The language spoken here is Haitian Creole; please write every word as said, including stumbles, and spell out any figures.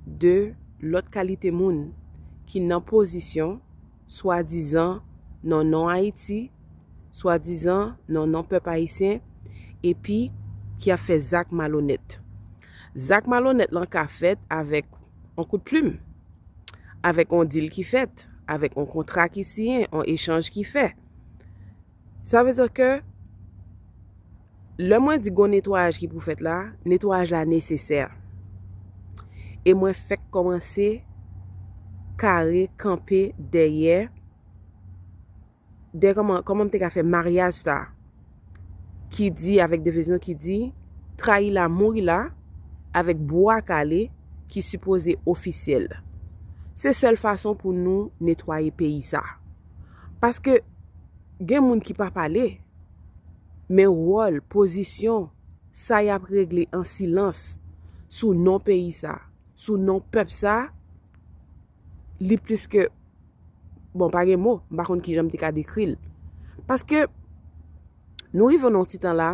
de lòt kalite moun ki nan pozisyon, swadizan nan non Ayiti, swadizan nan non pèp ayisyen, epi ki ap fè zak malonèt. Zak malonèt lan ka fèt avèk yon kout plim, avèk yon dil ki fèt, avèk yon kontra ki siyen, yon echanj ki fè. Sa vle di ke lè mwen di gon netwayaj ki pou fèt la, netwayaj la nesesè. E mwen fèk kòmanse kare kanpe dèyè, dèyè kòman, kòman m te ka fè maryaj sa ki di, avèk devizyon ki di, trayi la, mouri la, avèk bwa kale ki sipoze ofisyèl. Se sèl fason pou nou netwaye peyi sa. Paske gen moun ki pa pale, men wòl, pozisyon, sa y ap regle an silans sou non peyi sa, sou non pèp sa, li plis ke, bon, pa gen mo, m pa konn kijan m te ka dekri l. Paske nou rive nan yon ti tan la,